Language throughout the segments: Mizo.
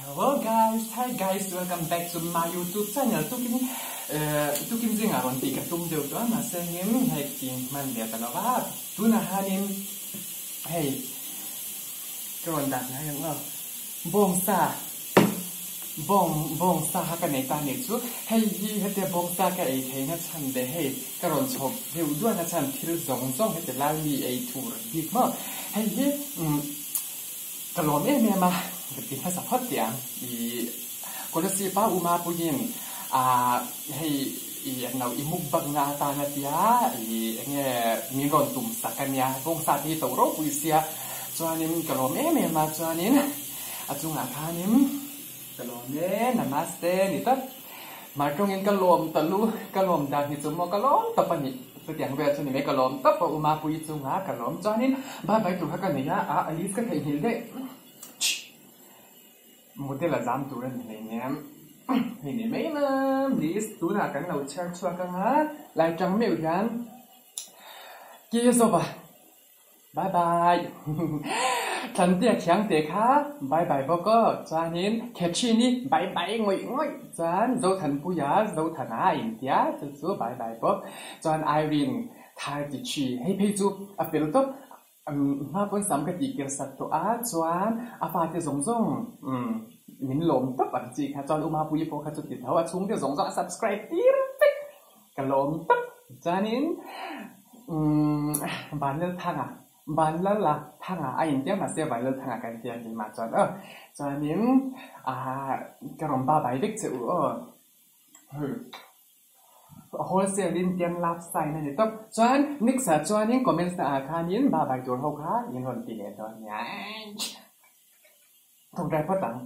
Hello guys, hi guys, welcome back to my YouTube channel. Tukin eh tukin zingah rawn tih ka tum deuh tawh a mahse heng hei ti hman leh ta lo va tunah hianin hei ka rawn dah hnai ang aw bawngsa bawng bawngsa kha ka nei ta nih chu hei hi hetia bawngsa ka ei theihna chhan leh hei ka rawn chhawp deuh duahna chhan thil zawng zawng heti lai mi ei tur bik maw hei hi umm Ka lawm em em a, ka ti hmasa phawt tih ang. I Kolasib a Uma puiin ah hei i englo i mukbang na atan a tia i enge min rawn tum sak a nia, bawngsa te hi to ropui sia chuanin ka lawm em em a chuanin a chungah khanin ka lawm e namaste ni tawp. Hmartawngin ka lawm ta lu, ka lawm dan hi chu maw ka lawm tawp a ni. Chutiang vel chu ni mai ka lawm tawp a, U Mapuii chunga ka lawm chuanin bye bye tur kha ka nei a, a Alice ka theihnghilh daih. Model a zam tur a ni hleinem. Hei ni mai la, list tunah kan lo chhiar chhuak ang a, lai tang meuh hian ki zawk a. Bye bye Thlantea thiang te kha bye bye bawk aw chuanin Catherine-i bye bye ngawih ngawih chuan Zothanpuia Zothana a intia chu chu bye bye bawk chuan Irene 33 hei phei chu a fel tawp hma pawn sam ka tih kir sak tawh a chuan a fate zawng zawng min lawm tawp ang chi kha chuan U Mapuii pawh kha chuti tho a chhungte zawng zawng a subscribe tir vek Ka lawm tak chuanin umm Vanlalthanga Vanlala Thanga a intia mahse Vanlalthanga kan tia keimah chuan aw chuanin ah ka rawn ba bai vek che u aw hei wholesale in tiang love sign a ni tawp chuan next ah chuanin comments na ah khanin ba bai tur ho kha in rawn ti leh dawn nia thawk dai phawt ang.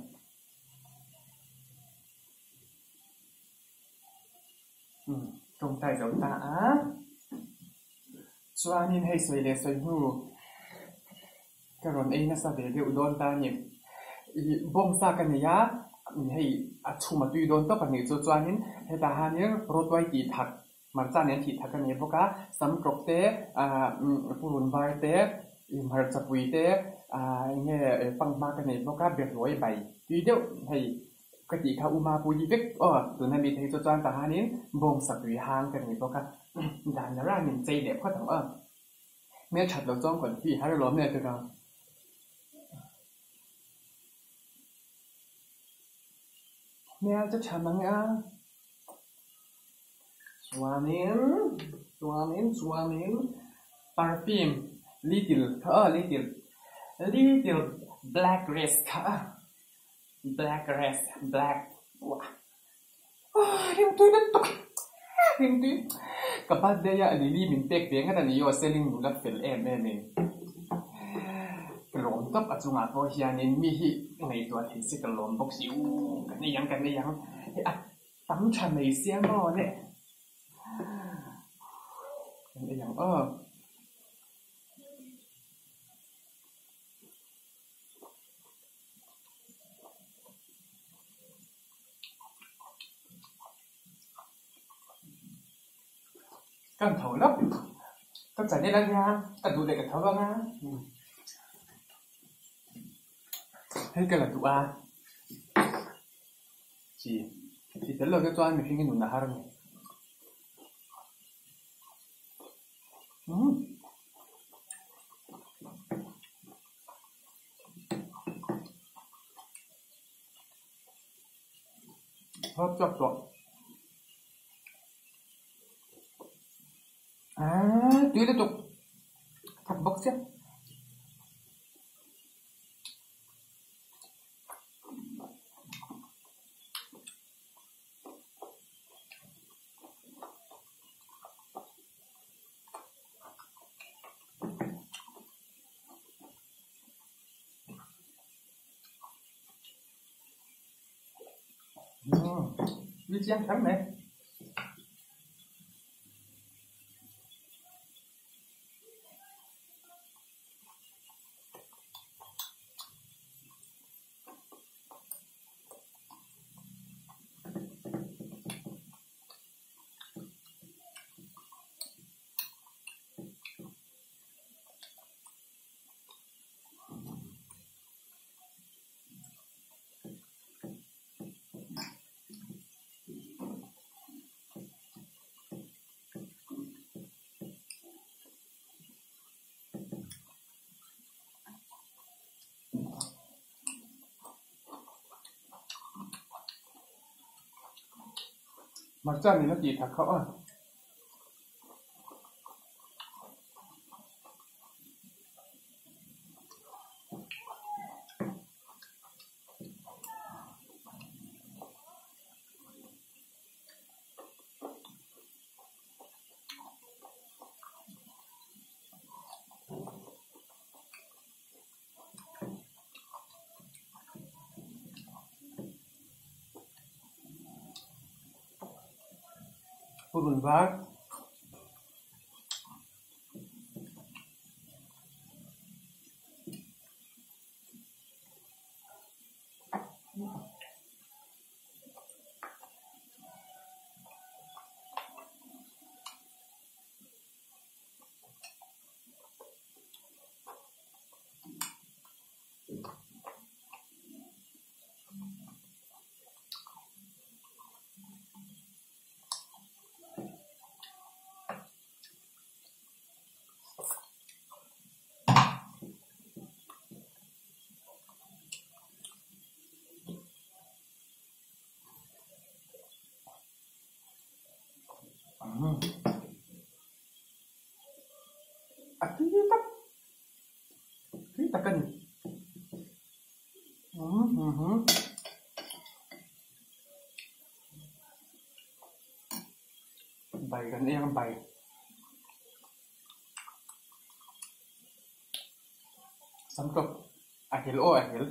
Tawngtai zo ta a, chuanin hei sawi leh sawi hnu ka rawn ei nasa ve deuh dawn ta a ni. Ih bawngsa ka nei a, hei a chhum a tui dawn tawp a nih chu chuanin hetah hianin rawtuai tih thak hmarcha nen thih thak a nei bawk a, sam tawp te ah purun var te ih hmarcha pui te ah eng nge panghma ka nei bawk a, behlawi bai tui deuh hei. Ka tih kha U Mapui hi vek aw, tuna mi thei chu chuan tahanin bawngsa tui hang ka nei bawk a, dan la ran in chei leh phawt ang aw. Hmel that lo chuan kawn fi har alawm le tirang. Hmel chu tha mang a, chuanin chuanin chuanin perfume little kha aw little little black rest kha a. Black rest black wah rimtui lutuk rimtui ka birthday a Lily min pek ve ngat a ni aw selling nula fel em em in ka lawm tawp a chungah pawh hianin mi hi ngaihtuah thei se ka lawm bawk si u kan ei ang kan ei ang hei a tam tha mai sia maw le kan ei ang aw. Kan tho lawk ka channel a nia ka duh leh ka tho vang a hei ka la duh a chi chi tel lo te chuan mihring hi nun a har a ni. Hawp chak tawh. Aa tui lutuk. Thak bawk sia. Ni chiang kher mai. Hmarcha nen a tih that khauh a. Purun var. A tui tak tui tak a ni bai kan ei ang bai. Samtawk a hel aw a hel.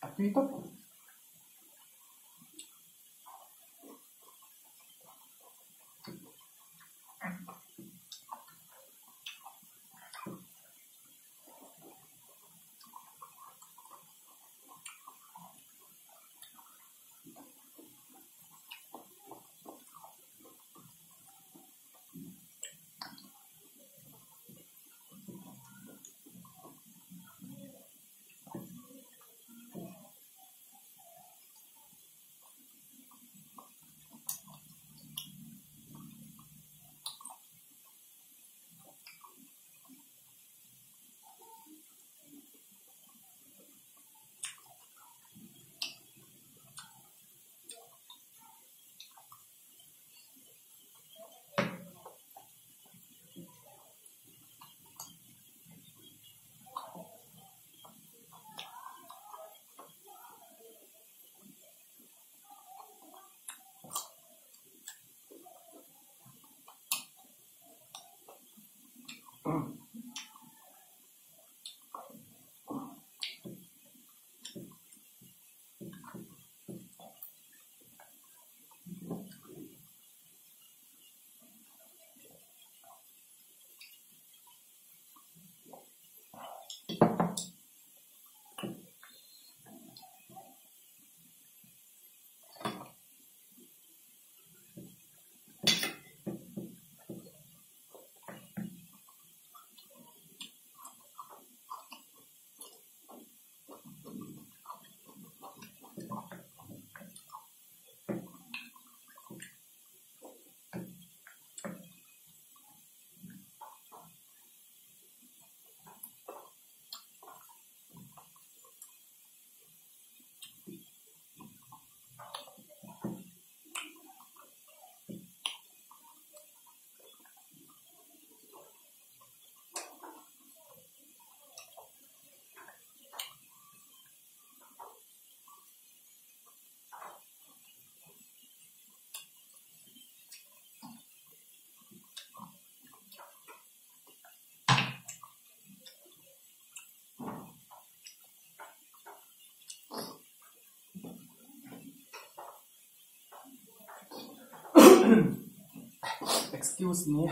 A tui tawp. Excuse me.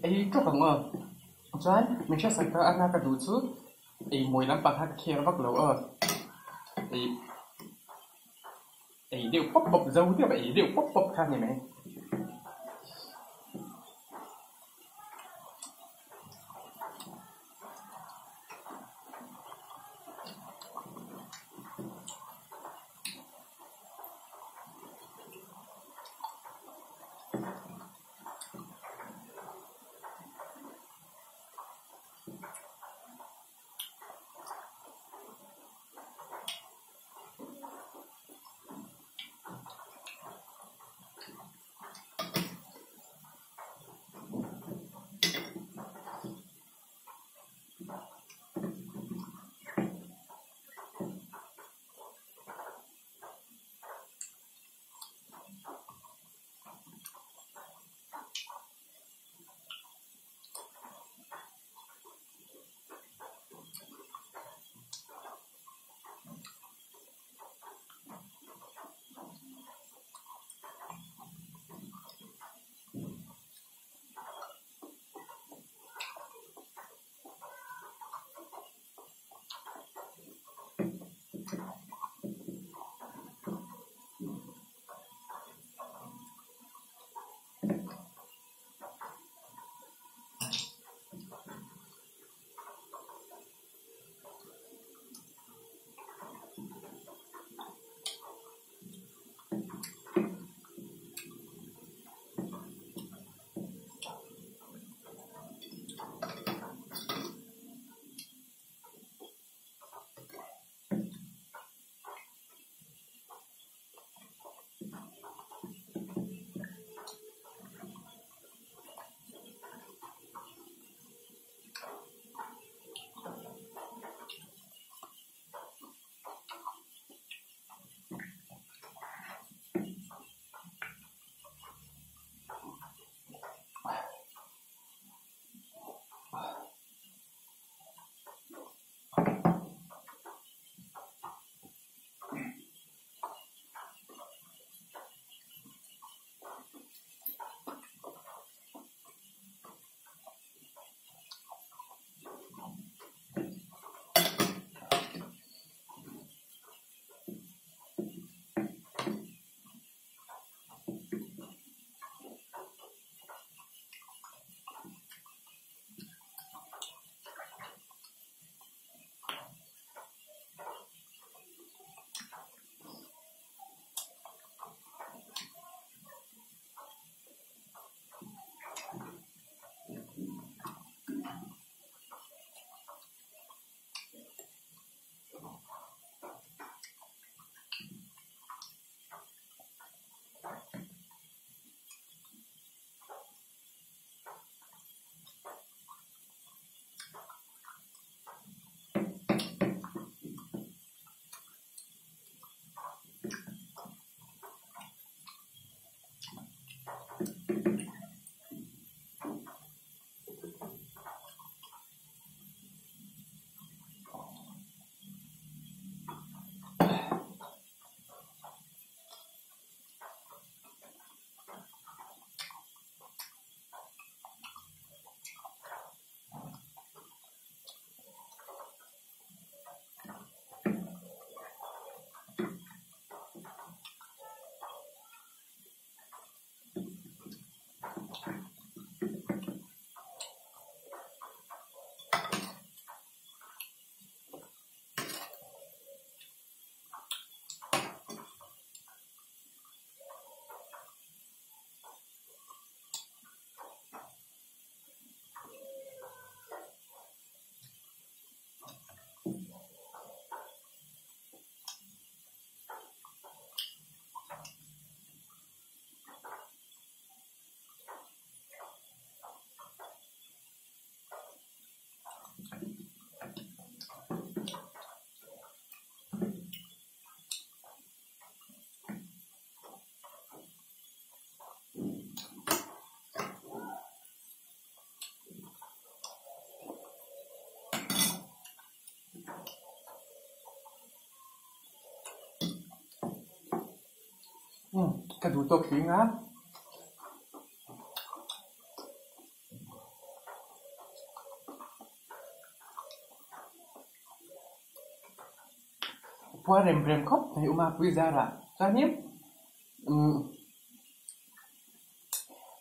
Ei tawk ang aw chuan min hriatsak ta a ka duh chu ei mawi lampang kha ka kher vak lo aw ei ei deuh pawp pawp zo deuh a ei deuh pawp pawp kha a ni mai. Ka duh tawk hling a. Puar rem rem khawp mai uma pui zarah chuanin umm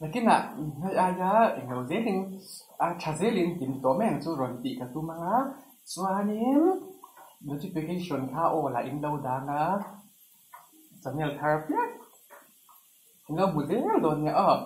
nakinah hei aia englo zelin a tha zelin hlim tawh mai ang chu rawn tih ka tum ang a chuanin notification kha aw lah in lo dang a channel thar piak in lo hmu zel dawn nia aw.